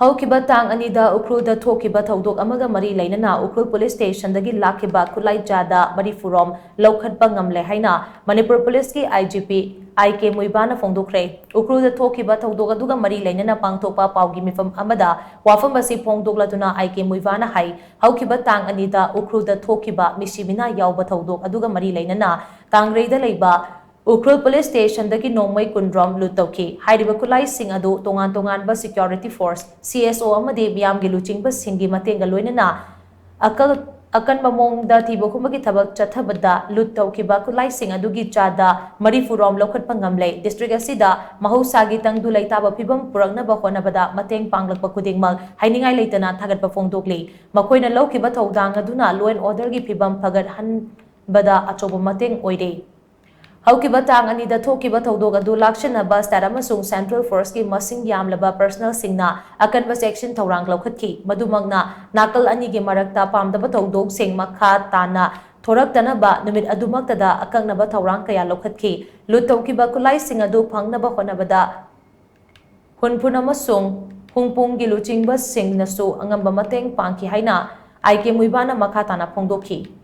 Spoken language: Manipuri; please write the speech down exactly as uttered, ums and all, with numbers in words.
ꯍꯧꯈꯤꯕ ꯇꯥꯡ ꯑꯅꯤꯗ ꯎꯈ꯭ꯔꯨꯜꯗ ꯊꯣꯛꯈꯤꯕ ꯊꯧꯗꯣꯛ ꯑꯃꯒ ꯃꯔꯤ ꯂꯩꯅꯅ ꯎꯈ꯭ꯔꯨꯜ ꯄꯨꯂꯤꯁ ꯁ꯭ꯇꯦꯁꯟꯗꯒꯤ ꯂꯥꯛꯈꯤꯕ ꯈꯨꯠꯂꯥꯏ ꯆꯥꯗ ꯃꯔꯤꯐꯨꯔꯣꯝ ꯂꯧꯈꯠꯄ ꯉꯝꯂꯦ ꯍꯥꯏꯅ ꯃꯅꯤꯄꯨꯔ ꯄꯨꯂꯤꯁꯀꯤ ꯑꯥꯏ ꯖꯤ ꯄꯤ ꯑꯥꯏ ꯀꯦ ꯃꯨꯏꯕꯥꯅ ꯐꯣꯡꯗꯣꯛꯈ꯭ꯔꯦ꯫ ꯎꯈ꯭ꯔꯨꯜꯗ ꯊꯣꯛꯈꯤꯕ ꯊꯧꯗꯣꯛ ꯑꯗꯨꯒ ꯃꯔꯤ ꯂꯩꯅꯅ ꯄꯥꯡꯊꯣꯛꯄ ꯄꯥꯎꯒꯤ ꯃꯤꯐꯝ ꯑꯃꯗ ꯋꯥꯐꯝ ꯑꯁꯤ ꯐꯣꯡꯗꯣꯛꯂꯗꯨꯅ ꯑꯥꯏ ꯀꯦ ꯃꯨꯏꯕꯥꯅ ꯍꯥꯏ, ꯍꯧꯈꯤꯕ ꯇꯥꯡ ꯑꯅꯤꯗ ꯎꯈ꯭ꯔꯨꯜꯗ ꯊꯣꯛꯈꯤꯕ ꯃꯤꯁꯤ ꯃꯤꯅꯥ ꯌꯥꯎꯕ ꯊꯧꯗꯣꯛ ꯑꯗꯨꯒ ꯃꯔꯤ ꯂꯩꯅꯅ ꯀꯥꯡꯒ꯭ꯔꯩꯗ ꯂꯩꯕ ꯎꯈ꯭ꯔꯨꯜ ꯄꯨꯂꯤꯁ ꯁ꯭ꯇꯦꯁꯟꯗꯒꯤ ꯅꯣꯡꯃꯩ ꯀꯨꯟꯔꯣꯝ ꯂꯨꯠ ꯇꯧꯈꯤ꯫ ꯍꯥꯏꯔꯤꯕ ꯈꯨꯠꯂꯥꯏꯁꯤꯡ ꯑꯗꯨ ꯇꯣꯉꯥꯟ ꯇꯣꯉꯥꯟꯕ ꯁꯦꯀ꯭ꯌꯨꯔꯤꯇꯤ ꯐꯣꯔꯁ, ꯁꯤ ꯑꯦꯁ ꯑꯣ ꯑꯃꯗꯤ ꯃꯤꯌꯥꯝꯒꯤ ꯂꯨꯆꯤꯡꯕꯁꯤꯡꯒꯤ ꯃꯇꯦꯡꯒ ꯂꯣꯏꯅꯅ ꯑꯀꯜ-, ꯑꯀꯟꯕ ꯃꯑꯣꯡꯗ ꯊꯤꯕ ꯈꯨꯝꯕꯒꯤ ꯊꯕꯛ ꯆꯠꯊꯕꯗ ꯂꯨꯠ ꯇꯧꯈꯤꯕ ꯈꯨꯠꯂꯥꯏꯁꯤꯡ ꯑꯗꯨꯒꯤ ꯆꯥꯗ ꯃꯔꯤꯐꯨꯔꯣꯝ ꯂꯧꯈꯠꯄ ꯉꯝꯂꯦ꯫ ꯗꯤꯁꯇ꯭ꯔꯤꯛ ꯑꯁꯤꯗ ꯃꯍꯧꯁꯥꯒꯤ ꯇꯪꯗꯨ ꯂꯩꯇꯥꯕ ꯐꯤꯕꯝ ꯄꯨꯔꯛꯅꯕ ꯍꯣꯠꯅꯕꯗ ꯃꯇꯦꯡ ꯄꯥꯡꯂꯛꯄ ꯈꯨꯗꯤꯡꯃꯛ ꯍꯥꯏꯅꯤꯡꯉꯥꯏ ꯂꯩꯇꯅ ꯊꯥꯒꯠꯄ ꯐꯣꯡꯗꯣꯛꯂꯤ꯫ ꯃꯈꯣꯏꯅ ꯂꯧꯈꯤꯕ ꯊꯧꯗꯥꯡ ꯑꯗꯨꯅ law and orderꯒꯤ ꯐꯤꯕꯝ ꯐꯒꯠꯍꯟꯕꯗ ꯑꯆꯧꯕ ꯃꯇꯦꯡ ꯑꯣꯏꯔꯦ꯫ ꯍꯧꯈꯤꯕ ꯇꯥꯡ ꯑꯅꯤꯗ ꯊꯣꯛꯈꯤꯕ ꯊꯧꯗꯣꯛ ꯑꯗꯨ ꯂꯥꯛꯁꯤꯟꯅꯕ state ꯑꯃꯁꯨꯡ central forceꯀꯤ ꯃꯁꯤꯡ ꯌꯥꯝꯂꯕ personnelꯁꯤꯡꯅ ꯑꯀꯟꯕ ꯆꯦꯛꯁꯤꯟ ꯊꯧꯔꯥꯡ ꯂꯧꯈꯠꯈꯤ꯫ ꯃꯗꯨꯃꯛꯅ ꯅꯥꯀꯜ ꯑꯅꯤꯒꯤ ꯃꯔꯛꯇ ꯄꯥꯝꯗꯕ ꯊꯧꯗꯣꯛꯁꯤꯡ ꯃꯈꯥ ꯇꯥꯅ ꯊꯣꯔꯛꯇꯅꯕ ꯅꯨꯃꯤꯠ ꯑꯗꯨꯃꯛꯇꯗ ꯑꯀꯛꯅꯕ ꯊꯧꯔꯥꯡ ꯀꯌꯥ ꯂꯧꯈꯠꯈꯤ꯫ ꯂꯨꯠ ꯇꯧꯈꯤꯕ ꯈꯨꯠꯂꯥꯏꯁꯤꯡ ꯑꯗꯨ ꯐꯪꯅꯕ ꯍꯣꯠꯅꯕꯗ ꯍꯨꯟꯐꯨꯟ ꯑꯃꯁꯨꯡ ꯍꯨꯡꯄꯨꯡꯒꯤ ꯂꯨꯆꯤꯡꯕꯁꯤꯡꯅꯁꯨ ꯑꯉꯝꯕ ꯃꯇꯦꯡ ꯄꯥꯡꯈꯤ ꯍꯥꯏꯅ ꯑꯥꯏ ꯀꯦ ꯃꯨꯏꯕꯥꯅ ꯃꯈꯥ ꯇꯥꯅ ꯐꯣꯡꯗꯣꯛꯈꯤ꯫